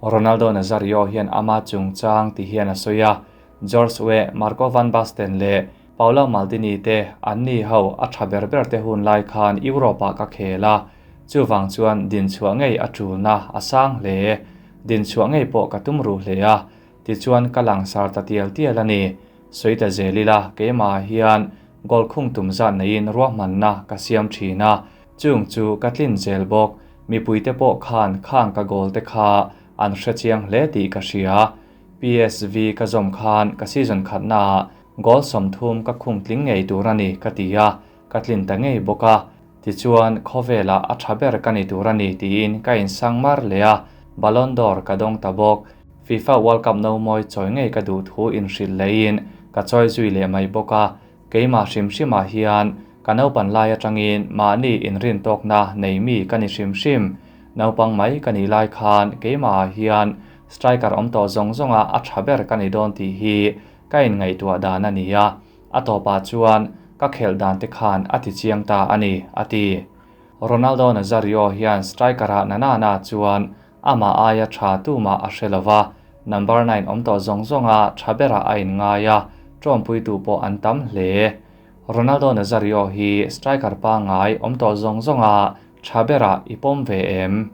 Ronaldo Nazario hian ama chungchang ti hian a sawi a, George Weah, Marco van Basten leh Paolo Maldini te anni ho a tha ber ber te hun lai khan Europe-ah ka khel a, chuvang chuan dinchhuah ngei a tulna a sang hle. Dinchhuah ngei pawh ka tum ruh hle a, tichuan ka langsar ta tial tial a ni. Sawi ta zel ila, keimahah hian goal khung tum zat neiin ruahmanna ka siam thin a, chung chu ka tlin zel bawk. Mipuite pawh khan khang ka goal te kha an hrechiang hle tih ka hria. PSV ka zawm khan ka season khatnaah goal 30 ka khung tling ngei tur a ni ka ti a, ka tlin ta ngei bawk a. Tichuan, khawvelah a tha ber ka ni tur a ni tiin ka insang mar leh a, Ballon d'Or ka dawng ta bawk. FIFA World Cup no mawi chawi ngei ka duh thu inhrilh lehin ka chawi zui leh mai bawk a, keimah hrim hrimah hian ka naupan lai atangin mahni inrin tawkna nei mi ka ni hrim hrim. Naupang mai ka nih lai khan keimahah hian striker awm tawh zawng zawnga a tha ber ka ni dawn tih hi ka inngaihtuah dan a ni a, a tawpah chuan ka khelh dan te khan a ti chiang ta a ni, a ti. Ronaldo Nazario hian striker-ah Nanana chuan amah aia tha tumah a hre lo va, number nine awm tawh zawng zawnga tha berah a inngai a, ṭawmpuitu pawh an tam hle. Ronaldo Nazario hi striker pangngai awm tawh zawng zawnga tha berah i pawm ve em?